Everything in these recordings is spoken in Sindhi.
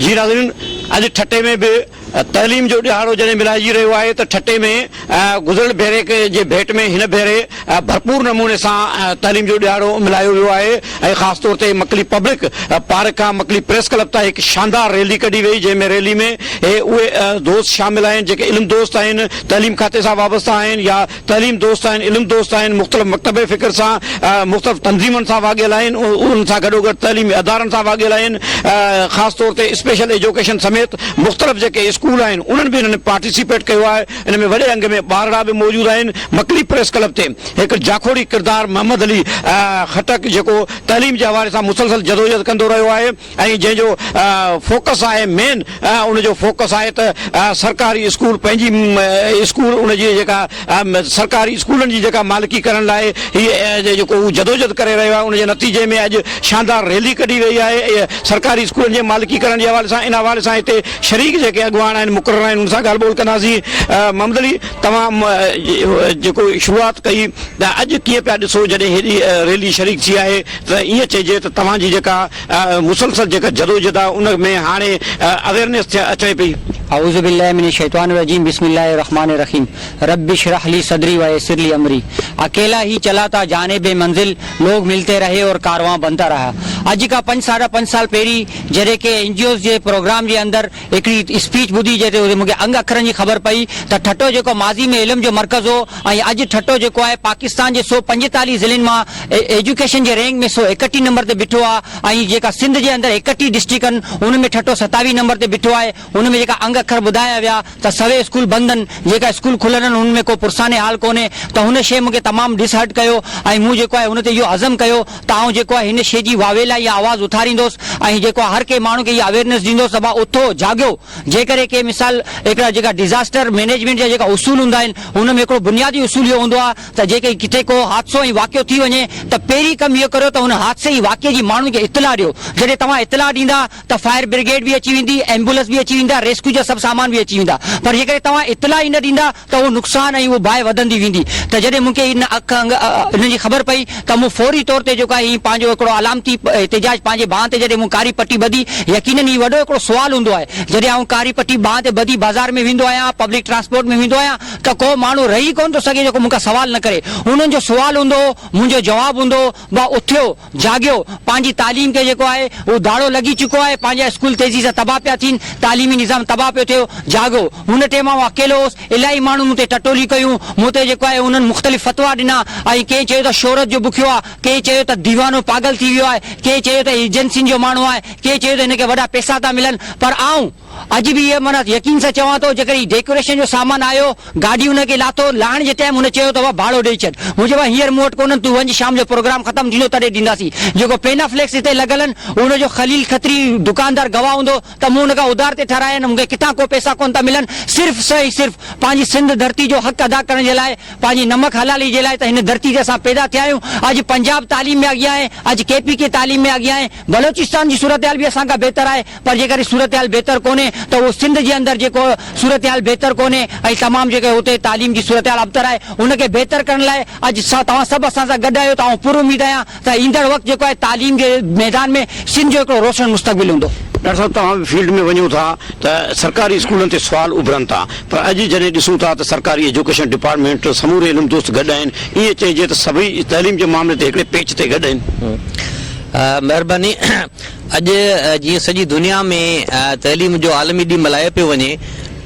جي ناظرين اڄ ٺٽي ۾ به تعليم جو ڏهاڙو جڏهن ملهائجي رهيو آهي ته ٺٽي ۾ گذريل ڀيري جي ڀيٽ ۾ هن ڀيري ڀرپور نموني سان تعليم جو ڏهاڙو ملهايو ويو آهي ۽ خاص طور تي مڪلي پبلڪ پارڪ کان مڪلي پريس ڪلب تائين هڪ شاندار ريلي ڪڍي وئي جنهن ۾ ريلي ۾ اهي دوست شامل آهن جيڪي علم دوست آهن تعليم کاتي سان وابسته آهن يا تعليم دوست آهن، علم دوست آهن، مختلف مڪتبه فڪر سان، مختلف تنظيمن سان واڳيل آهن، انهن سان گڏوگڏ تعليمي ادارن سان واڳيل آهن، خاص طور تي اسپيشل ايجوڪيشن سميت مختلف جيڪي اسڪول آهن انهن به انهن پارٽيسيپيٽ ڪيو آهي، ان ۾ وڏي انگ ۾ ٻارڙا به موجود آهن، مڪلي پريس ڪلب تي هڪ جاکوڙي ڪردار محمد علي خٽڪ جيڪو تعليم جي حوالي سان مسلسل جدوجهد ڪندو رهيو آهي. ۽ جنهن جو فوڪس آهي مين ان جو فوڪس آهي ته سرڪاري اسڪول پنهنجي اسڪول ان جي جيڪا سرڪاري اسڪولن جي جيڪا مالڪي ڪرڻ لاء هي جيڪو هو جدوجھد ڪري رهيو آهي ان جي نتيجي ۾ اڄ شاندار ريلي ڪڍي وئي آهي سرڪاري اسڪولن جي مالڪي ڪرڻ جي حوالي سان ان حوالي سان هتي شريڪ جيڪي اڳواڻ آهن مقرر آهن ان سان ڳالهه ٻولهه ڪنداسين محمد علي توهان جيڪو شروعات ڪئي ته اڄ ڪيئن پيا ڏسو جڏهن هيڏي ريلي شريڪ ٿي آهي ته ائين چئجي ته توهان جي جيڪا مسلسل جيڪا جدوجھد آهي ان ۾ هاڻي اويرنيس اچي پئي. اعوذ بالله من الشيطان الرجيم بسم الله الرحمن الرحيم رب اشرح لي صدري ويسر لي امري اڪيلا هي چلا ٿا جانب منزل لوگ ملتي رهي اور ڪاروان بنتا رها اڄ کان پنج ساڍا پنج سال پهرين جڏهن ڪنهن اين جي اوز جي پروگرام جي اندر هڪڙي اسپيچ ٻڌي جنهن تي مون کي انگ اکرن جي خبر پئي ته ٺٽو جيڪو ماضي ۾ علم جو مرڪز هو ۽ اڄ ٺٽو جيڪو آهي پاڪستان جي 145 ضلعن مان ايجوڪيشن جي رينڪ ۾ 131 نمبر تي بيٺو آهي ۽ جيڪا سنڌ جي اندر 31 ڊسٽرڪٽ آهن ان ۾ ٺٽو 27 نمبر تي بيٺو آهي ان ۾ جيڪا انگ اکر ٻڌايا ويا ته سوين اسڪول بند آهن جيڪا اسڪول کليل آهن انهن ۾ ڪو پرسان حال ڪونهي ته هن شيء مون کي تمام ڊس هرٽ ڪيو ۽ مون جيڪو آهي ان تي اهو عزم ڪيو ته آئون جيڪو آهي هن شيء جي واويلا يا آواز اٿاريندوس ۽ جيڪو آهي هر ڪنهن ماڻهو کي اها اويرنيس ڏيندوس ته ڀاء اٿو جاڳيو جيڪڏهن ڪي مثال هڪڙا جيڪا ڊزاسٽر مينيجمينٽ جا جيڪا اصول هوندا آهن ان ۾ هڪڙو بنيادي اصول اهو هوندو آهي ته جيڪڏهن ڪٿي ڪو حادثو ۽ واقعو ٿي وڃي ته پهرين ڪم اهو ڪريو ته ان حادثي ۽ واقعي جي ماڻهن کي اطلاع ڏيو جڏهن توهان اطلاع ڏيندا ته فائر برگيڊ به اچي ويندي، ايمبولنس به اچي ويندا، ريسڪيو جا سڀ سامان به اچي ويندا پر جيڪڏهن توهان اطلاع ئي نه ڏيندا ته اهو نقصان ۽ اهو باهه وڌندي ويندي ته جڏهن مون کي ان اک انگ انهن جي خبر پئي ته مون فوري طور تي جيڪو آهي هي پنهنجو هڪڙو علامتي احتجاج پنهنجي ٻانهن تي جڏهن مون ڪاري پٽي ٻڌي يقينن هي وڏو هڪڙو سوال هوندو آهي جڏهن آئون ڪاري پٽي ٻانهن تي ٻڌي بازار ۾ ويندو آهيان پبلڪ ٽرانسپورٽ ۾ ويندو آهيان ته ڪو ماڻهو رهي ڪونه ٿو سگهي جيڪو مون کان سوال نه ڪري انهن جو سوال هوندو هو منهنجو جواب هوندو هو ڀاء اٿيو جاڳيو، پنهنجي تعليم کي جيڪو آهي اهو ڌاڙو لڳي چڪو آهي، پنهنجا اسڪول تيزي سان تباهه پيا ٿين، تعليمي نظام تباهه پيو ٿئي، جاڳو. هن ٽيم آئون اڪيلو هوس، الاهي ماڻهن مون تي ٽٽولي ڪيون، مون تي جيڪو آهي انهن مختلف فتوا ڏنا ۽ ڪنهن چيو ته شهرت جو بکيو آهي، ڪنهن چيو ته ديوانو پاڳل ٿي ويو آهي، ڪنهن چيو ته ايجنسين جو ماڻهو آهي، ڪنهن چيو ته هن کي وڏا پئسا ٿا ملن، پر آئون. اڄ به اهي معنيٰ يقين سان چوان ٿو جيڪڏهن هي ڊيڪوريشن جو سامان آيو، گاڏي هن کي لاٿو، لاهڻ جي ٽائيم هن چيو ته بابا ڀاڙو ڏئي ڇڏ. مون چيو بابا هينئر مون وٽ ڪونهن تون وڃ شام جو پروگرام ختم ٿيندو تڏهن ڏينداسين. جيڪو پينافليڪس هتي لڳل آهن ان جو خليل کتري دڪاندار گواهه هوندو ته مون ان کان اڌار تي ٺهرايا آهن مون کي ڪٿان ڪو پئسا ڪونه ٿا ملن صرف ۽ صرف پنهنجي سنڌ ڌرتي جو حق ادا ڪرڻ جي لاء پنهنجي نمڪ حلالي جي لاء ته هن ڌرتي تي اسان پيدا ٿيا آهيون اڄ پنجاب تعليم ۾ اڳيان آهي اڄ ڪي پي ڪي تعليم ۾ اڳيان آهي بلوچستان جي صورتحال به اسان کان بهتر آهي پر جيڪڏهن صورتحال بهتر ڪونهي ته اهو سنڌ جي اندر جيڪو صورتحال بهتر ڪونهي ۽ تمام جيڪي اتي تعليم جي صورتحال ابتر آهي ان کي بهتر ڪرڻ لاء اڄ توهان سڀ اسان سان گڏ آهيو ته آئون پر اميد آهيان ته ايندڙ وقت جيڪو آهي تعليم جي ميدان ۾ سنڌ جو هڪڙو روشن مستقبل هوندو. ڊاڪٽر صاحب توهان به فيلڊ ۾ وڃو ٿا ته سرڪاري اسڪولن تي سوال اڀرن ٿا پر اڄ جڏهن ڏسون ٿا ته سرڪاري ايجوڪيشن ڊپارٽمينٽ سموري علم دوست گڏ آهن ائين چئجي ته سڀئي تعليم جي معاملي تي هڪڙي پيچ تي گڏ آهن. مهرباني اڄ جيئن سڄي دنيا ۾ تعليم جو عالمي ڏينهن ملهايو پيو وڃي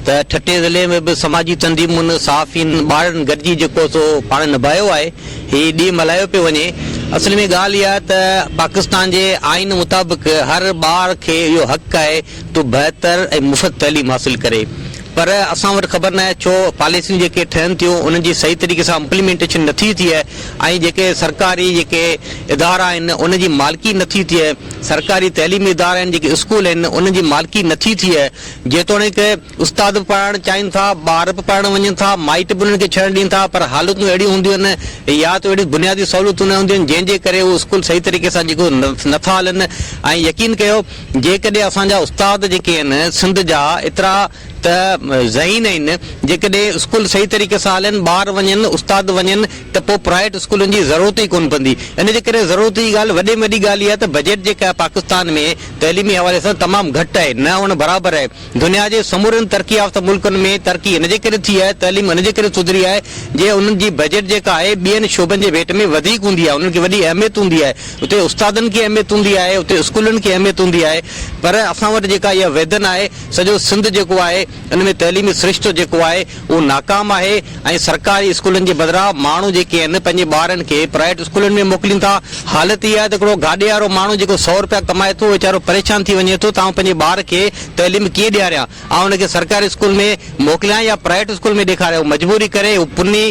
ته ٺٽي ضلعي ۾ به سماجي تنظيمن، صحافين، ٻارڙن گڏجي جيڪو سو پاڻ نڀايو آهي هي ڏينهن ملهايو پيو وڃي اصل ۾ ڳالهه اها ته پاڪستان جي آئين مطابق هر ٻار کي اهو حق آهي ته بهتر ۽ مفت تعليم حاصل ڪري پر اسان وٽ خبر ناهي ڇو پاليسيون جيڪي ٺهن ٿيون انهن جي صحيح طريقي سان امپليمينٽيشن نٿي ٿئي ۽ جيڪي سرڪاري جيڪي ادارا آهن انهن جي مالڪي نٿي ٿئي سرڪاري تعليمي ادارا آهن جيڪي اسڪول آهن انهن جي مالڪي نٿي ٿئي جيتوڻيڪ استاد به پڙهائڻ چاهين ٿا ٻار به پڙهڻ وڃن ٿا مائٽ به انهن کي ڇڏڻ ڏين ٿا پر حالتون اهڙيون هونديون آهن يا ته اهڙيون بنيادي سهولتون نه هونديون آهن جنهن جي ڪري اهي اسڪول صحيح طريقي سان جيڪو نٿا هلن ۽ يقين ڪيو جيڪڏهن اسان جا استاد جيڪي آهن سنڌ جا ايترا ته ذهين آهن، جيڪڏهن اسڪول صحيح طريقي سان هلن، ٻار وڃن، استاد وڃن ته پوء پرائيويٽ اسڪولن جي ضرورت ئي ڪونه پوندي. ان جي ڪري ضرورت جي ڳالهه وڏي ۾ وڏي ڳالهه اها ته بجيٽ جيڪا آهي پاڪستان ۾ تعليمي حوالي سان تمام گهٽ آهي، نه هئڻ برابر آهي. دنيا جي سمورن ترقي يافته ملڪن ۾ ترقي ان جي ڪري ٿي آهي، تعليم ان جي ڪري سڌري آهي جي انهن جي بجيٽ جيڪا آهي ٻين شعبن جي ڀيٽ ۾ وڌيڪ هوندي آهي، انهن کي وڏي اهميت هوندي آهي، اتي استادن کي اهميت هوندي آهي، اتي اسڪولن کي اهميت هوندي آهي پر اسان وٽ جيڪا اها ويڌن آهي سڄو سنڌ جيڪو آهي ان ۾ تعليمي سرشتو جيڪو آهي اهو ناڪام آهي ۽ سرڪاري اسڪولن جي بدران ماڻهو جيڪي آهن پنهنجي ٻارن کي پرائيويٽ اسڪولن ۾ موڪلين ٿا. حالت اها آهي ته هڪڙو گاڏي وارو ماڻهو جيڪو سئو رپيا ڪمائي ٿو ويچارو پريشان ٿي وڃي ٿو ته آئون پنهنجي ٻار کي تعليم ڪيئن ڏياريان آئون ان کي سرڪاري اسڪول ۾ موڪليان يا پرائيويٽ اسڪول ۾ ڏيکاريان هو مجبوري ڪري هو پني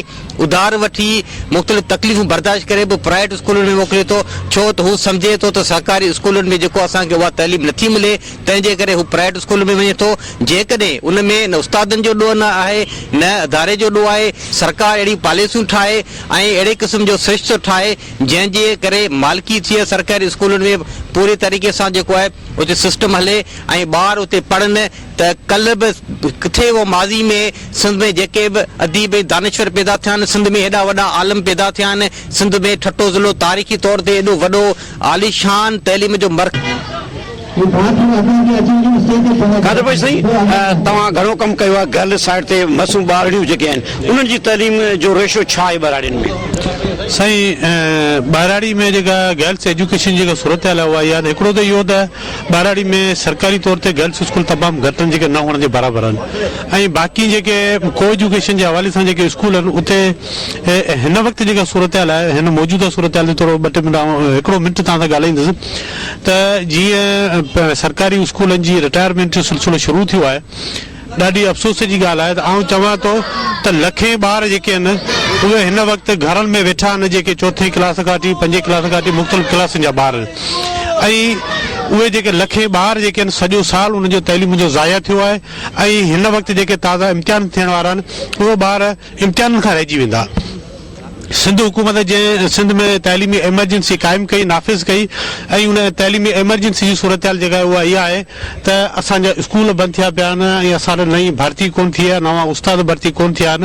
اڌار وٺي مختلف تڪليفون برداشت ڪري به پرائيويٽ اسڪولن ۾ موڪلي ٿو ڇو ته هو سمجهي ٿو ته سرڪاري اسڪولن ۾ جيڪو اسان کي اها تعليم نٿي ملي تنهن جي ڪري هو پرائيويٽ اسڪول ۾ وڃي ٿو. جيڪڏهن ان ۾ نه استادن جو ڏوهه نه آهي نه اداري جو ڏوهه آهي. سرڪار اهڙيون پاليسيون ٺاهي ۽ اهڙي قسم جو سرشتو ٺاهي جنهن جي ڪري مالڪي ٿئي سرڪاري اسڪولن ۾ پوري طريقي سان جيڪو آهي اتي سسٽم هلي ۽ ٻار اتي پڙهن ته ڪلهه به ڪٿي اهو ماضي ۾ سنڌ ۾ جيڪي به اديب ۽ دانشور پيدا ٿيا آهن سنڌ ۾ هيڏا وڏا عالم پيدا ٿيا آهن سنڌ ۾ ٺٽو ضلعو تاريخي طور تي ايڏو وڏو عاليشان تعليم جو مرڪز قادر بخش سائين توهان گهڻو ڪم ڪيو آهي گرلز سائيڊ تي معصوم ٻارڙيون جيڪي آهن انهن جي تعليم جو ريشو ڇا آهي ٻهراڙين ۾؟ سائين ٻهراڙي ۾ جيڪا گرلس ايجوڪيشن جي جيڪا صورتحال آهي اها اها آهي ته هڪڙو ته اهو ته ٻهراڙي ۾ سرڪاري طور تي گرلس اسڪول تمام گهٽ آهن جيڪي نه هئڻ جي برابر آهن ۽ باقي جيڪي ڪو ايجوڪيشن جي حوالي سان جيڪي اسڪول آهن اتي هن وقت جيڪا صورتحال آهي هن موجوده صورتحال تي ٿورو ٻه ٽي منٽ آئون هڪڙو منٽ توهان سان ڳالهائيندس ته جيئن سرڪاري اسڪولن جي رٽائرمينٽ جو سلسلو شروع ٿيو آهي ڏاڍي افسوس جي ڳالهه آهي ته آئون چوان ٿو ته لکين ٻار جيڪي آهن اهي هن وقت گهرن ۾ ويٺا آهن جيڪي چوٿين ڪلاس کان وٺي پنجين ڪلاس کان وٺي مختلف ڪلاسن جا ٻار آهن ۽ اهي جيڪي لکين ٻار جيڪي آهن سڄو سال انهن جو تعليم جو ضايع ٿيو آهي ۽ هن وقت جيڪي تازا امتحان ٿيڻ وارا آهن اهي ٻار امتحانن کان رهجي ويندا. سنڌ حڪومت جنهن سنڌ ۾ تعليمي ايمرجنسي قائم ڪئي، نافذ ڪئي ۽ ان تعليمي ايمرجنسي جي صورتحال جيڪا آهي اها اها آهي ته اسان جا اسڪول بند ٿيا پيا آهن ۽ اسان وٽ نئين ڀرتي ڪونه ٿي آهي، نوان استاد ڀرتي ڪونه ٿيا آهن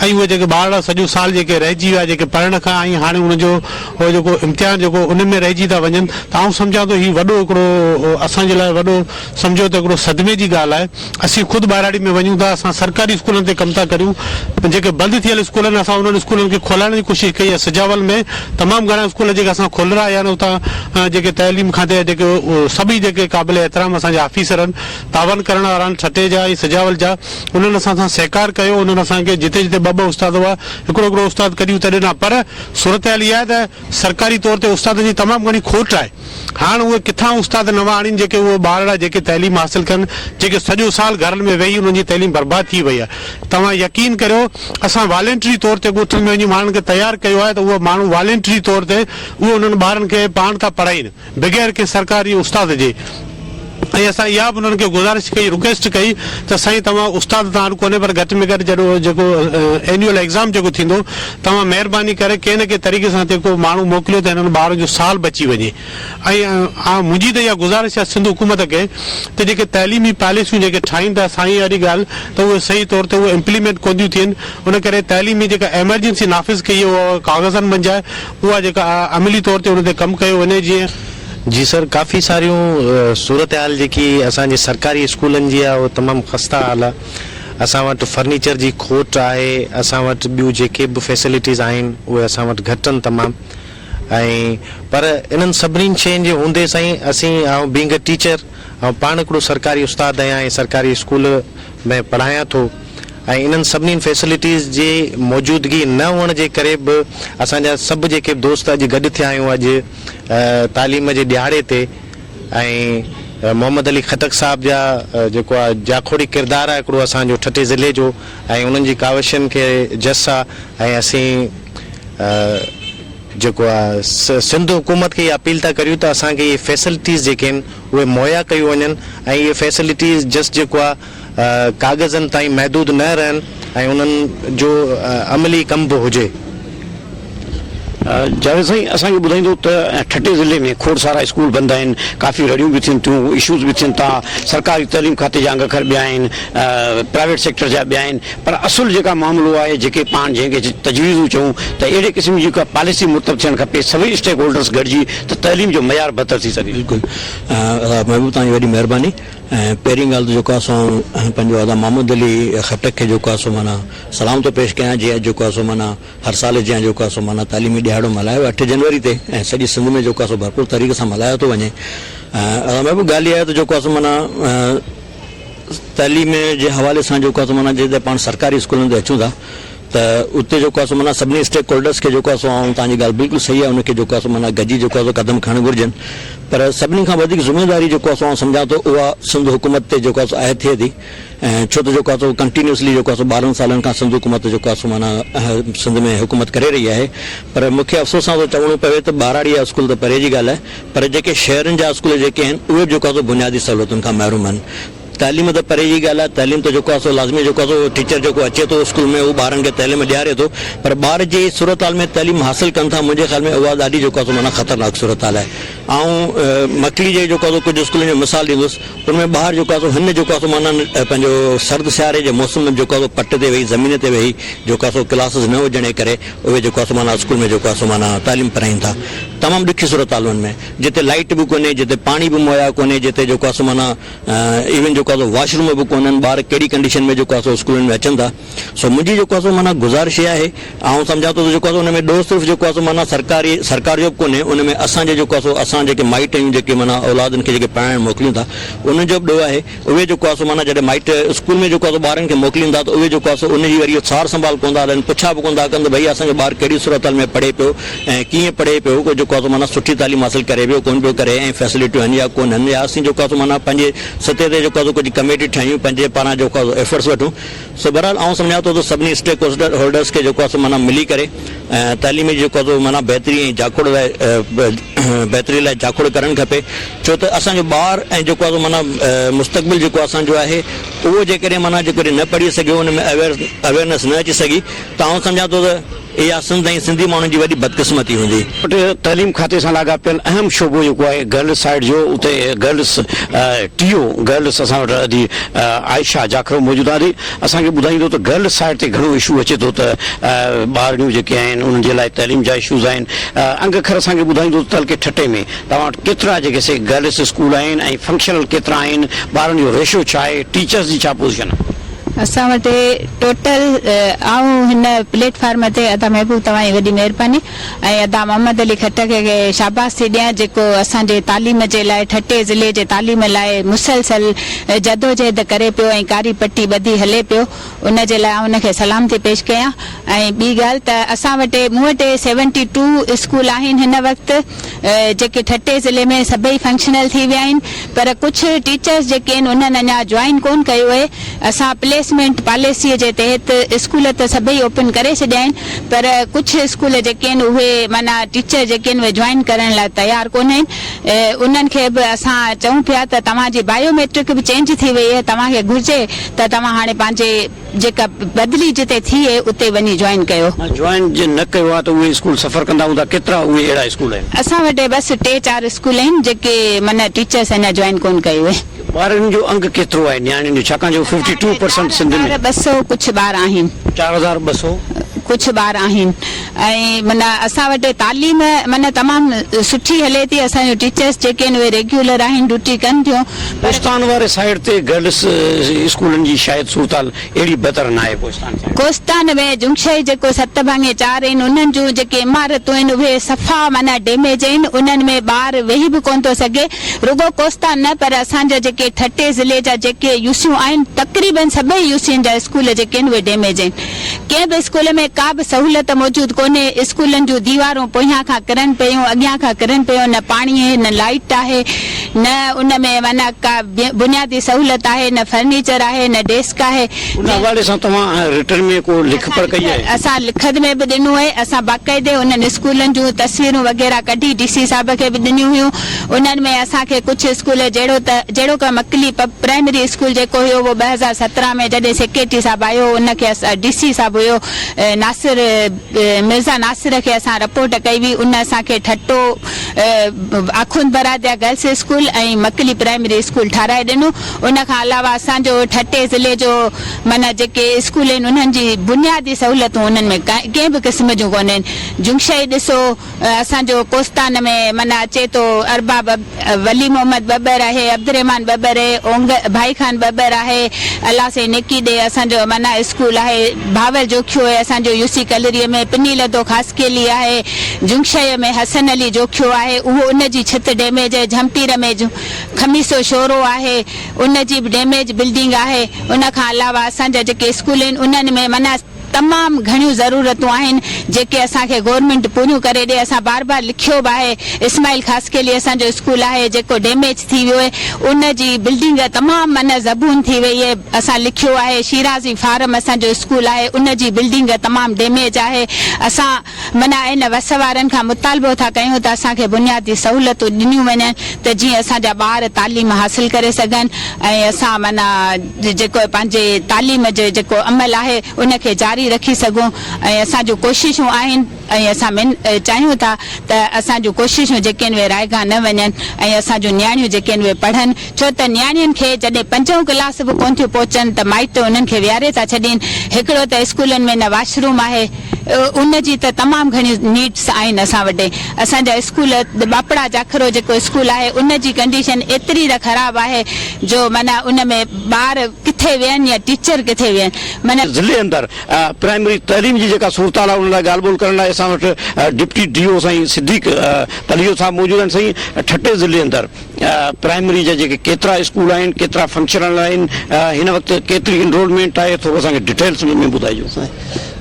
۽ اهي جيڪي ٻارڙا سڄو سال جيڪي رهجي ويا جيڪي پڙهڻ کان ۽ هاڻي انهن جو اهو جيڪو امتحان جيڪو ان ۾ رهجي ٿا وڃن ته آئون سمجهان ٿو هي وڏو هڪڙو اسان جي لاء وڏو سمجهو ته هڪڙو صدمي جي ڳالهه آهي. اسين خود ٻهراڙي ۾ وڃون ٿا، اسان سرڪاري اسڪولن تي ڪم ٿا ڪريون، جيڪي بند ٿيل اسڪول آهن اسان انهن اسڪولن کي کولائڻ جي ڪوشش ڪئي آهي، سجاول ۾ تمام گهڻا اسڪول جيڪي اسان کولرايا آهن اتان جيڪي تعليم کاتي جا جيڪي سڀئي جيڪي قابل احترام اسان جا آفيسر آهن تعاون ڪرڻ وارا آهن ٺٽي جا ۽ سجاول جا انهن اسان سان سهڪار ڪيو انهن اسان کي جتي جتي ٻه ٻه استاد هئا هڪڙو هڪڙو استاد ڪڍي اتي ڏنا پر صورتحال اها آهي ته سرڪاري طور تي استادن جي تمام گهڻي کوٽ آهي. هاڻ اهي ڪٿان استاد نوان آڻين جيڪي اهي ٻارڙا جيڪي تعليم حاصل ڪن جيڪي سڄو سال گهرن ۾ ويهي انهن جي تعليم برباد ٿي وئي آهي. توهان يقين ڪريو اسان والنٽري طور تي ڳوٺن ۾ وڃي ماڻهن کي تيار ڪيو آهي ته اهي ماڻهو والنٽري طور تي اهي انهن ٻارن کي پاڻ ٿا پڙهائين بغير ڪنهن سرڪاري استاد جي ۽ اسان اها به انهن کي گذارش ڪئي رڪويسٽ ڪئي ته سائين توهان استاد توهان وٽ ڪونهي پر گهٽ ۾ گهٽ جڏهن جيڪو اينيول ايگزام جيڪو ٿيندو توهان مهرباني ڪري ڪنهن نه ڪنهن طريقي سان هتي ڪو ماڻهو موڪليو ته هنن ٻارن جو سال بچي وڃي ۽ منهنجي ته اها گذارش آهي سنڌ حڪومت کي ته جيڪي تعليمي پاليسيون جيڪي ٺاهين ٿا سائين واري ڳالهه ته اهي صحيح طور تي اهي امپليمينٽ ڪونه ٿيون ٿين ان ڪري تعليمي جيڪا ايمرجنسي نافذ ڪئي اها ڪاغذن منجهه آهي اها جيڪا عملي طور تي ان تي ڪم ڪيو وڃي جيئن جي سر ڪافي ساريون صورتحال جيڪي اسان جي سرڪاري اسڪولن جي آهي اهو تمام خسته حال آهي اسان وٽ فرنيچر جي کوٽ آهي اسان وٽ ٻيون جيڪي به فيسلٽيز آهن اهي اسان وٽ گهٽ آهن تمام ۽ پر انهن سڀني شين جي هوندي سائين اسين آئون بينگ ا ٽيچر آئون پاڻ هڪڙو سرڪاري استاد آهيان ۽ سرڪاري اسڪول ۾ پڙهايان ٿو ۽ انهن سڀني فيسلٽيز جي موجودگي نه هئڻ جي ڪري به اسان جا سڀ جيڪي به دوست اڄ گڏ ٿيا آهيون اڄ تعليم جي ڏهاڙي تي ۽ محمد علي خٽڪ صاحب جا جيڪو آ جاکوڙي ڪردار آ هڪڙو اسان جو ٺٽي ضلعي جو ۽ انهن جي ڪاوشن کي جس آ ۽ اسين جيڪو آ سنڌ حڪومت کي اها اپيل ٿا ڪريون ته اسان کي اهي فيسلٽيز جيڪي آهن اهي مهيا ڪيون وڃن ۽ اهي فيسلٽيز جسٽ جيڪو آ ڪاغذن تائين محدود نه رهن ۽ انهن جو عملي ڪم به هجي. جاويد سائين اسان کي ٻڌائيندو ته ٺٽي ضلعي ۾ کوڙ سارا اسڪول بند آهن، ڪافي رڙيون به ٿين ٿيون، اشوز به ٿين ٿا، سرڪاري تعليم کاتي جا انگ اکر ٻيا آهن، پرائيويٽ سيڪٽر جا ٻيا آهن پر اصل جيڪا معاملو آهي جيڪي پاڻ جنهن کي تجويزون چئون ته اهڙي قسم جي ڪا پاليسي مرتب ٿيڻ کپي سڀئي اسٽيڪ هولڊرس گڏجي ته تعليم جو معيار بهتر ٿي سگهي. بلڪل ادا محبوب توهان جي وڏي مهرباني ۽ پهرين ڳالهه ته جيڪو آهي سو آئون پنهنجو ادا محمد علي خٽڪ کي جيڪو آهي سو معنيٰ سلام ٿو پيش ڪيان جي اڄ جيڪو آهي سو معنيٰ هر سال جيان جيڪو آهي سو معنيٰ تعليمي ڏهاڙو ملهايو اٺ جنوري تي ۽ سڄي سنڌ ۾ جيڪو آهي سو ڀرپور طريقي سان ملهايو ٿو وڃي ادا محبوب ڳالهه اها آهي ته جيڪو آهي سو معنيٰ تعليم جي حوالي سان جيڪو آهي سو معنيٰ جتي پاڻ سرڪاري اسڪولن تي اچون ٿا ته اتي جيڪو آهي سو معنيٰ سڀني اسٽيڪ هولڊرس کي جيڪو آهي سو آئون توهان جي ڳالهه بلڪل صحيح آهي ان کي جيڪو آهي سو معنيٰ گڏجي جيڪو آهي سو قدم کڻڻ گهرجن پر سڀني کان وڌيڪ ذميواري جيڪو آهي سو آئون سمجهان ٿو اها سنڌ حڪومت تي جيڪو آهي سو عائد ٿئي ٿي ۽ ڇو ته جيڪو آهي سو ڪنٽينيوسلي جيڪو آهي سو 12 سالن کان سنڌ حڪومت جيڪو آهي سو معنيٰ سنڌ ۾ حڪومت ڪري رهي آهي پر مون کي افسوس سان ٿو چوڻو پوي ته ٻهراڙي جا اسڪول ته پري جي ڳالهه آهي پر جيڪي شهرن جا اسڪول جيڪي آهن اهي به جيڪو آهي سو بنيادي سهولتن کان محروم آهن. تعليم ته پري جي ڳالهه آهي، تعليم ته جيڪو آهي سو لازمي جيڪو آهي سو ٽيچر جيڪو اچي ٿو اسڪول ۾ اهو ٻارن کي تعليم ڏياري ٿو پر ٻار جي صورتحال ۾ تعليم حاصل ڪن ٿا منهنجي خيال ۾ اها ڏاڍي جيڪو آهي سو معنيٰ خطرناڪ صورتحال آهي. آئون مڪلي جي جيڪو آهي سو ڪجهه اسڪولن جو مثال ڏيندس ان ۾ ٻاهر جيڪو آهي سو هن جيڪو آهي سو معنيٰ پنهنجو سرد سياري جي موسم ۾ جيڪو آهي سو پٽ تي ويهي زمين تي ويهي جيڪو آهي سو ڪلاسز نه هجڻ جي ڪري اهي جيڪو آهي سو معنيٰ اسڪول ۾ جيڪو آهي سو معنيٰ تعليم پرائين ٿا تمام ڏکي صورتحال انهن ۾ جتي لائيٽ به ڪونهي، جتي پاڻي به مهيا ڪونهي، جتي جيڪو آهي سو معنيٰ ايون جيڪو آهي سو واش روم به ڪونهن، ٻار ڪهڙي ڪنڊيشن ۾ جيڪو آهي سو اسڪولن ۾ اچن ٿا. سو منهنجي جيڪو آهي سو معنيٰ گذارش اها آهي، آئون سمجهان ٿو ته جيڪو آهي سو ان ۾ ڏوهه صرف جيڪو آهي سو معنيٰ سرڪاري سرڪار جو به ڪونهي، ان ۾ اسان جي جيڪو آهي سو اسان جيڪي مائٽ آهيون جيڪي معنيٰ اولادن کي جيڪي پڙهائڻ موڪليون ٿا انهن جو به ڏوهه آهي. اهي جيڪو آهي سو معنيٰ جڏهن مائٽ اسڪول ۾ جيڪو آهي سو ٻارن کي موڪلين ٿا ته اهي جيڪو آهي سو ان جي وري سار سنڀال ڪونه ٿا لهن، پڇا به ڪونه ٿا ڪن ته ڀئي اسان جو ٻار ڪهڙي صورتحال ۾ پڙهي پيو ۽ ڪيئن پڙهي پيو، ڪو جيڪو آهي سو معنيٰ سٺي تعليم حاصل ڪري پيو ڪونه پيو ڪري ۽ فيسلٽيون آهن يا ڪونهن يا اسين جيڪو آهي سو معنيٰ پنهنجي سطح تي جيڪو آهي سو ڪجهه ڪميٽي ٺاهيون پنهنجي پاران جيڪو آهي سو ايفرٽس وٺون. سو بهرحال آئون سمجهان ٿو ته سڀني اسٽيڪ هولڊرس کي جيڪو آهي سو معنيٰ ملي ڪري ۽ تعليم جي جيڪو آهي سو معنيٰ بهتري ۽ جاکوڙ لاء بهتري لاء جاکوڙ ڪرڻ کپي ڇو ته اسان جو ٻار ۽ جيڪو آهي سو معنيٰ مستقبل جيڪو اسان جو آهي اهو جيڪڏهن معنيٰ جيڪڏهن نه پڙهي سگهيو ان ۾ اويئر اويئرنيس نه اچي سگهي ته آئون سمجهان ٿو ته اها سنڌ ۽ سنڌي ماڻهن جي وڏي بدقسمتي هوندي. وٽ تعليم کاتي سان لاڳاپيل اهم شعبو جيڪو آهي گرلس سائيڊ جو اتي گرلس ٽي او گرلس اسان وٽ ادي عائشه جاکرو موجود آهي ادي اسان کي ٻڌائيندو ته گرلس سائيڊ تي گهڻو اشو اچي ٿو ته ٻارڙيون جيڪي آهن انهن جي لاء تعليم جا اشوز آهن انگ اکر اسان کي ٻڌائيندو ته تعلقي ٺٽي ۾ توهان وٽ ڪيترا جيڪي سي گرلس اسڪول آهن ۽ فنڪشنل ڪيترا آهن ٻارن جو ريشو ڇا آهي ٽيچرس جي ڇا پوزيشن آهي. اسان وٽ ٽوٽل آئون هن پليٽ فارم تي ادا محبوب توهان جي وڏي مهرباني ۽ ادا محمد علي خٽڪ کي شاباس ٿي ڏيان جيڪو اسان جي تعليم جي لاء ٺٽي ضلعي جي تعليم لاء مسلسل جدوجهد ڪري پيو ۽ ڪاري پٽي ٻڌي هلي پيو ان جي لاء آئون ان کي سلام ٿي پيش ڪيان ۽ ٻي ڳالهه ته اسان وٽ مون وٽ سيونٽي ٽو اسڪول آهن هن وقت جيڪي ٺٽي ضلعي ۾ سڀئي فنڪشنل ٿي ويا آهن پر ڪجهه ٽيچرس جيڪي آهن انهن اڃا جوائن ڪون ڪيو اهي اسان پليسمينٽ پاليسي جي تحت اسڪول ته سڀئي اوپن ڪري ڇڏيا آهن پر ڪجهه اسڪول جيڪي آهن اهي معنيٰ ٽيچر جيڪي آهن اهي جوائن ڪرڻ لاء تيار ڪون آهن انهن کي به اسان چئون پيا ته توهان جي بايو ميٽرڪ به چينج ٿي وئي اهي توهان کي گهرجي ته توهان هاڻي پنهنجي جيڪا بدلي جتي ٿي اهي اتي وڃي جوائن ڪيو. جوائن جن نه ڪيو آهي ته اهي اسڪول سفر ڪندا هوندا ڪيترا اهي اهڙا اسڪول آهن؟ اسان وٽ بس ٽي چار اسڪول آهن جيڪي معنيٰ ٽيچرس اڃا جوائن ڪون ڪيو اهي. ٻارن جو انگ ڪيترو آهي نياڻين جو ڇاڪاڻ جو ففٽي ٽو پرسنٽ سنڌ ۾. 4200 ڪجهه ٻار آهن. 4200. ڪجهه ٻار آهن ۽ معنيٰ اسان وٽ تعليم معنيٰ تمام سٺي هلي ٿي اسان جون ٽيچرس جيڪي آهن اهي ريگيولر آهن ڊيوٽي ڪن ٿيون پر. ڪوستان واري سائيڊ تي گرلس اسڪولن جي شايد صورتحال اهڙي بهتر ناهي ڪوستان سائيڊ. ڪوستان ۾ جنگشاهي جيڪو ست ڀاڱي چار آهن انهن جون جيڪي عمارتون آهن اهي صفا معنيٰ ڊيميج آهن انهن ۾ ٻار ويهي به ڪونه ٿو سگهي رڳو ڪوستان نه پر اسان جا جيڪي ٺٽي ضلعي جا جيڪي يوسيون آهن تقريبن سڀئي يوسين جا اسڪول جيڪي آهن اهي ڊيميج آهن ڪنهن به اسڪول ۾ ڪا به سهولت موجود ڪونهي، اسڪولن جون ديوارون پويان کان ڪرن پيون، اڳيان کان ڪرن پيون، نه پاڻي آهي، نه لائيٽ آهي، نه ان ۾ معنيٰ ڪا بنيادي سهولت آهي، نه فرنيچر آهي، نه ڊيسڪ آهي. ان حوالي سان توهان رٽن ۾ ڪو لک پڙهه ڪئي آهي؟ اسان لکت ۾ به ڏنو آهي، اسان باقاعدي انهن اسڪولن جون تصويرون وغيره ڪڍي ڊي سي صاحب کي به ڏنيون هيون، انهن ۾ اسان کي ڪجهه اسڪول جهڙو ته جهڙوڪ مڪلي پرائمري اسڪول جيڪو هيو اهو 2017 ۾ جڏهن سيڪريٽري صاحب آيو هو ان کي ڊي سي صاحب هيو ناصر مرزا ناصر کي اسان رپورٽ ڪئي هئي ان اسان کي Thatta Akhund Baradia girls school ۽ Makli primary school ٺاراهي ڏنو ان کان علاوه اسان جو ٺٽي ضلعي جو معنيٰ جيڪي اسڪول آهن انهن جي بنيادي سهولتون انهن ۾ ڪنهن به قسم جون ڪونهن جنگشاهي ڏسو اسان جو ڪوستان ۾ معنيٰ اچي ٿو ارباب ولي محمد ٻٻر آهي عبدالرحمان ٻٻر اهي اونگ ڀائي خان ٻٻر آهي الله سائين نيڪي ڏي اسان جو معنيٰ اسڪول آهي بھاول جوکيو اهي اسان جو يو سي ڪلري ۾ پني لڌو خاصخيلي آهي جنگشاهي ۾ حسن علي جوکيو آهي اهو ان جي ڇت ڊيميج اهي جھمپير ۾ خميسو شورو آهي ان جي به ڊيميج بلڊنگ آهي ان کان علاوه اسان جا جيڪي اسڪول آهن انهن ۾ معنيٰ تمام گهڻيون ضرورتون آهن جيڪي اسان کي گورنمينٽ پوريون ڪري ڏي اسان بار بار لکيو به آهي اسماعيل خاصخيلي اسان جو اسڪول آهي جيڪو ڊيميج ٿي ويو اهي ان جي بلڊنگ تمام معنيٰ زبون ٿي وئي اهي اسان لکيو آهي شيرازي فارم اسان جو اسڪول آهي ان جي بلڊنگ تمام ڊيميج آهي اسان معنيٰ ان وس وارن کان مطالبو ٿا ڪيون ته اسان کي بنيادي سهولتون ڏنيون وڃن ته جيئن اسان جا ٻار تعليم حاصل ڪري سگهن ۽ اسان معنيٰ جيڪو پنهنجي تعليم جو جيڪو عمل آهي ان کي جاري رکي سگهون ۽ اسان جون ڪوششون آهن ۽ اسان چاهيون ٿا ته اسان جون ڪوششون جيڪي آهن اهي رائگان نه وڃن ۽ اسان جون نياڻيون جيڪي آهن اهي پڙهن ڇو ته نياڻين کي جڏهن پنجون ڪلاس به ڪونه ٿيون پهچن ته مائٽ انهن کي ويهاري ٿا ڇڏين هڪڙو ته اسڪولن ۾ نه واش روم آهي ان جي ته تمام گهڻيون نيڊس آهن اسان وٽ اسان جا اسڪول ٻاپڙا جاکرو جيڪو اسڪول آهي ان جي ڪنڊيشن ايتري ته خراب آهي جو معنيٰ ان ۾ ٻار ڪٿي ويهن يا ٽيچر ڪٿي ويهن معنيٰ. ضلعي اندر پرائمري تعليم جي جيڪا صورتحال آهي ان لاء ڳالهه ٻولهه ڪرڻ لاء اسان وٽ ڊپٽي ڊي او سائين صديق پليجو صاحب موجود آهن سائين ٺٽي ضلعي اندر پرائمري جا جيڪي ڪيترا اسڪول آهن ڪيترا فنڪشنل آهن هن وقت ڪيتري انرولمينٽ آهي ٿورو اسان کي ڊيٽيلس ۾ ٻڌائجو.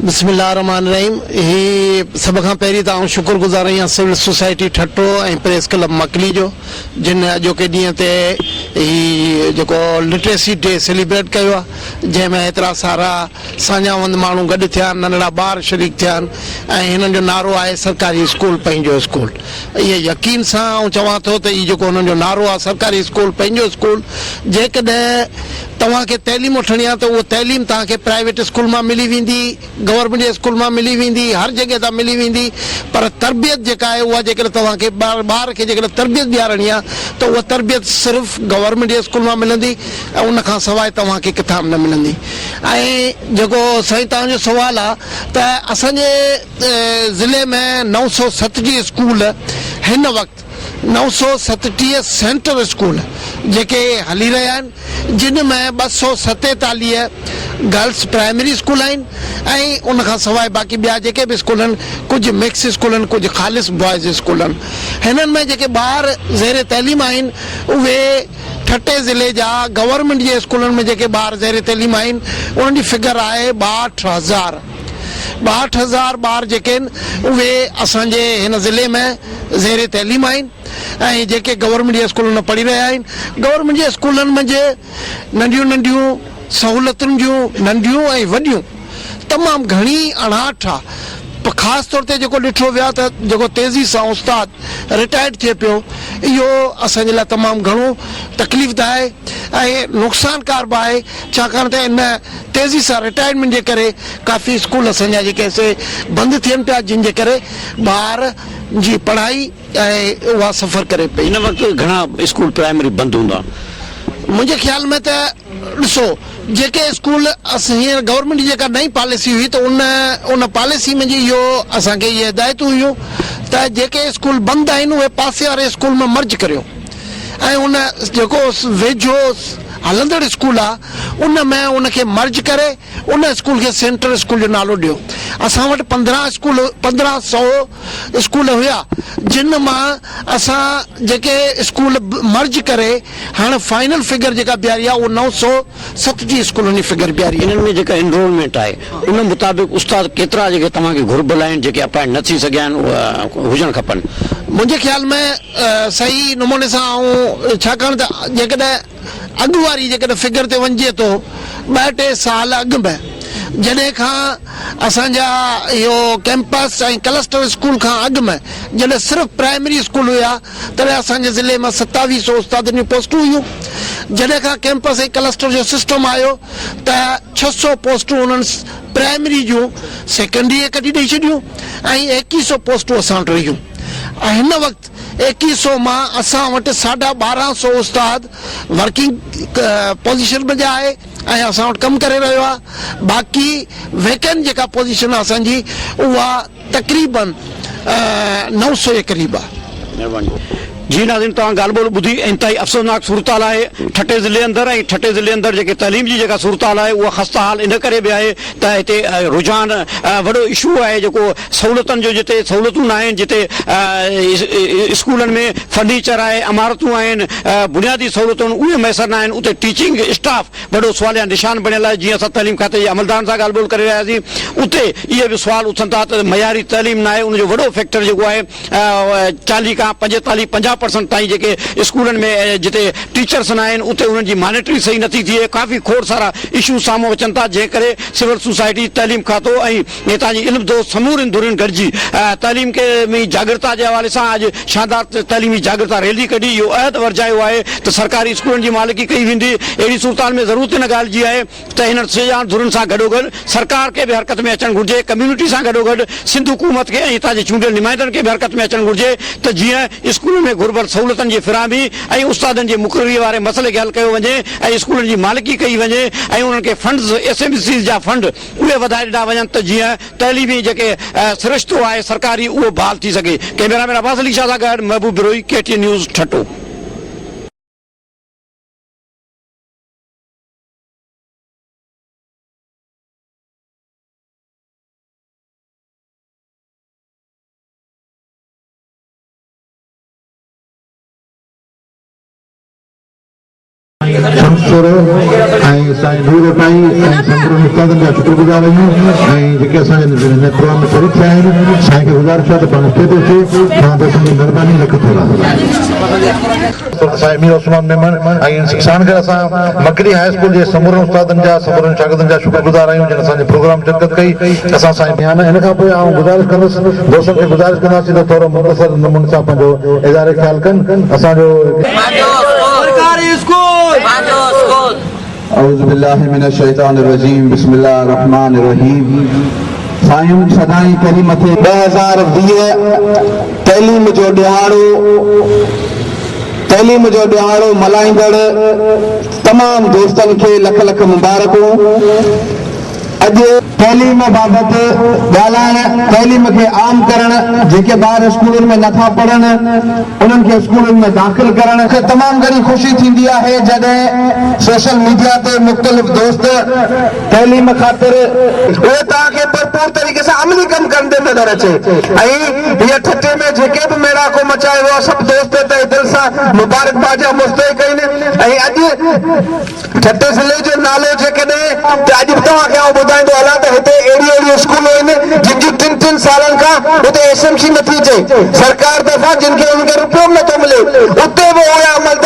بسم الله الرحمٰن الرحيم هي سڀ کان پهرين ته آئون شڪر گذار آهيان civil society Thatta ۽ press club Makli جو جن اڄوڪي ڏينهن تي هي جيڪو لٽريسي ڊي سيليبريٽ ڪيو آهي جنهن ۾ هيترا سارا ساڃاهوند ماڻهو گڏ ٿيا آهن ننڍڙا ٻار شريڪ ٿيا آهن ۽ هنن جو نعرو آهي سرڪاري اسڪول پنهنجو اسڪول اهي يقين سان آئون چوان ٿو ته هي جيڪو هنن جو نعرو آهي سرڪاري اسڪول پنهنجو اسڪول جيڪڏهن توهان کي تعليم وٺڻي آهي ته اها تعليم توهان کي پرائيويٽ اسڪول مان ملي ويندي، گورنمينٽ جي اسڪول مان ملي ويندي، هر جڳهه تان ملي ويندي پر تربيت جيڪا آهي اها جيڪڏهن توهان کي ٻار کي جيڪڏهن تربيت ڏيارڻي آهي ته اها تربيت صرف گورنمينٽ جي اسڪول مان ملندي ۽ ان کان سواء توهان کي ڪٿان به نه ملندي ۽ جيڪو سائين توهان جو سوال آهي ته اسان جي ضلعي ۾ 967 اسڪول هن وقت 937 سينٽر اسڪول جيڪي هلي رهيا آهن جن ۾ 247 گرلس پرائمري اسڪول آهن ۽ ان کان سواء باقي ٻيا جيڪي به اسڪول آهن ڪجهه مڪس اسڪول آهن ڪجهه خالص بوائز اسڪول آهن هنن ۾ جيڪي ٻار زير تعليم آهن اهي ٺٽي ضلعي جا گورنمينٽ جي اسڪولن ۾ جيڪي ٻار زير تعليم آهن انهن جي فگر آهي 62000. 62000 ٻار جيڪي آهن اهي اسان جي هن ضلعي ۾ زير تعليم آهن ۽ جيڪي گورنمينٽ جي اسڪولن ۾ پڙهي رهيا آهن گورنمينٽ جي اسڪولن منجهه ننڍيون ننڍيون سهولتن جون ننڍيون ۽ وڏيون تمام گهڻي اڻاٺ آهي خاص طور تي جيڪو ڏٺو ويو آهي ته جيڪو تيزي سان استاد رٽائرڊ ٿئي پيو اهو اسان جي لاء تمام گهڻو تڪليف ده آهي ۽ نقصانڪار به آهي ڇاڪاڻ ته ان تيزي سان رٽائرمينٽ جي ڪري ڪافي اسڪول اسان جا جيڪي سي بند ٿين پيا جن جي ڪري ٻار جي پڙهائي ۽ اها سفر ڪري پئي. هن وقت گهڻا اسڪول پرائمري بند هوندا؟ منهنجي خيال ۾ ته ڏسو جيڪي اسڪول هينئر گورنمينٽ جي جيڪا نئين پاليسي هئي ته ان ان پاليسي ۾ جي اهو اسان کي اهي هدايتون هيون ته جيڪي اسڪول بند آهن اهي پاسي واري اسڪول ۾ مرج ڪريو ۽ ان جيڪو ويجهو هلندڙ اسڪول آ ان ۾ ان کي مرج ڪري ان اسڪول کي سينٽر اسڪول جو نالو ڏيو. اسان وٽ 15 اسڪول 1500 اسڪول هيا جن مان اسان جيڪي اسڪول مرج ڪري هاڻ فائنل فگر جيڪا بيهاري آ اهو 937 اسڪولن جي فگر بيهاري آ. انهن ۾ جيڪا انرولمينٽ آهي ان مطابق استاد ڪيترا جيڪي توهان کي گهربل آهن جيڪي اپائنٽ نه ٿي سگهيا آهن اهي هجڻ کپن. منهنجي خيال ۾ صحيح نموني سان آئون ڇاڪاڻ ته جيڪڏهن اڳ واري جيڪڏهن فگر تي وڃجي ٿو ٻه ٽي سال اڳ ۾ جڏهن کان اسان جا اهو ڪئمپس ۽ ڪلسٽر اسڪول کان اڳ ۾ جڏهن صرف پرائمري اسڪول هيا تڏهن اسان جي ضلعي مان 27 سو استادن جون پوسٽون هيون. جڏهن کان ڪئمپس ۽ ڪلسٽر جو سسٽم آيو ته 600 پوسٽون انهن پرائمري جون سيڪنڊري کي ڪڍي ڏئي ڇڏيون ۽ 21 سو پوسٽون اسان وٽ رهيون ۽ هن وقت 21 سو مان اسان وٽ ساڍا 12 سو استاد ورڪنگ پوزيشن ۾ جا آهي ۽ اسان وٽ ڪم ڪري رهيو آهي باقي ويڪنٽ جيڪا پوزيشن آهي اسان جي اها تقريبن 900 جي قريب آهي. مهرباني جي ناظرين توهان ڳالهه ٻولهه ٻڌي انتهائي افسوسناڪ صورتحال آهي ٺٽي ضلعي اندر ۽ ٺٽي ضلعي اندر جيڪي تعليم جي جيڪا صورتحال آهي اها خسته حال ان ڪري به آهي ته هتي رجحان وڏو اشو آهي جيڪو سهولتن جو جتي سهولتون ناهن جتي اسڪولن ۾ فرنيچر آهي عمارتون آهن بنيادي سهولتون اهي ميسر ناهن اتي ٽيچنگ اسٽاف وڏو سواليا نشان بڻيل آهي جيئن اسان تعليم کاتي جي عملدارن سان ڳالهه ٻولهه ڪري رهيا هئاسين اتي اهي به سوال اٿن ٿا ته معياري تعليم ناهي ان جو وڏو فيڪٽر جيڪو آهي 40 کان 45 50 پرسنٽ تائين جيڪي اسڪولن ۾ جتي ٽيچرس ناهن اتي انهن جي مانيٽري صحيح نٿي ٿئي ڪافي کوڙ سارا اشو سامهون اچن ٿا جنهن ڪري سول سوسائٽي تعليم کاتو ۽ هتان جي علم دوست سمورين ڌرين گڏجي تعليم کي ۾ جاڳرتا جي حوالي سان اڄ شاندار تعليمي جاڳرتا ريلي ڪڍي اهو عهد ورجايو آهي ته سرڪاري اسڪولن جي مالڪي ڪئي ويندي. اهڙي صورتحال ۾ ضرورت ان ڳالهه جي آهي ته هنن سڄاڻ ڌرين سان گڏوگڏ سرڪار کي به حرڪت ۾ اچڻ گهرجي، ڪميونٽي سان گڏوگڏ سنڌ حڪومت کي ۽ هتان جي چونڊيل نمائندن کي به حرڪت ۾ اچڻ گهرجي ته جيئن اسڪولن ۾ گهربل سهولتن جي فراهمي ۽ استادن جي مقرري واري مسئلي کي حل ڪيو وڃي ۽ اسڪولن جي مالڪي ڪئي وڃي ۽ انهن کي فنڊز ايس ايم سيز جا فنڊ اهي وڌائي ڏنا وڃن ته جيئن تعليمي جيڪي سرشتو آهي سرڪاري اهو بحال ٿي سگهي. ڪئميرا مين عباس علي شاهه سان گڏ Mehboob Brohi, K T N news, Thatta. Shams Chhoro ۽ سائين نور وٽائي ۽ سمورن استادن جا شڪر گذار آهيون ۽ جيڪي اسان جي هن پروگرام ۾ شريڪ ٿيا آهن سائين کي گذارش آهي ته پاڻ اسٽيج تي اچي توهان دوستن جي مهرباني لک ٿورا. سائين امير عثمان ميمڻ ۽ ساڻ گڏ اسان مڪلي هاء اسڪول جي سمورن استادن جا سمورن شاگردن جا شڪر گذار آهيون جن اسان جي پروگرام ۾ شرڪت ڪئي اسان سائين ان کان پوء آئون گذارش ڪندس دوستن کي گذارش ڪنداسين ته ٿورو مختصر نموني سان پنهنجو اظهار خيال ڪن اسان جو اعوذ بالله من الشيطان الرجيم بسم الله الرحمن الرحيم سائين سدائين ڪرين مٿي. 2020 تعليم جو ڏهاڙو تعليم جو ڏهاڙو ملهائيندڙ تمام دوستن کي لک لک مبارڪون. اڄ تعليم بابت ڳالهائڻ، تعليم کي عام ڪرڻ، جيڪي ٻار اسڪولن ۾ نٿا پڙهن انهن کي اسڪولن ۾ داخل ڪرڻ. مون کي تمام گهڻي خوشي ٿيندي آهي جڏهن سوشل ميڊيا تي مختلف دوست تعليم خاطر. اهي توهان کي ڀرپور طريقي سان عملي ڪم ڪندي نظر اچي ۽ هيء ٺٽي ۾ جيڪي به ميڙاڪو مچايو ويو آهي سڀ دوست تهه دل سان مبارڪباد جا مستحق آهن ۽ اڄ ٺٽي ضلعي جو نالو جيڪڏهن ته اڄ به توهان کي آئون ٻڌائيندو هلان ته هتي اهڙيون اهڙيون اسڪولون آهن جن جون ٽن ٽن سالن کان اتي ايس ايم سي نٿي اچي سرڪار طرفان جن کي انهن کي روپيو به نٿو ملي اتي به اهي عملدار.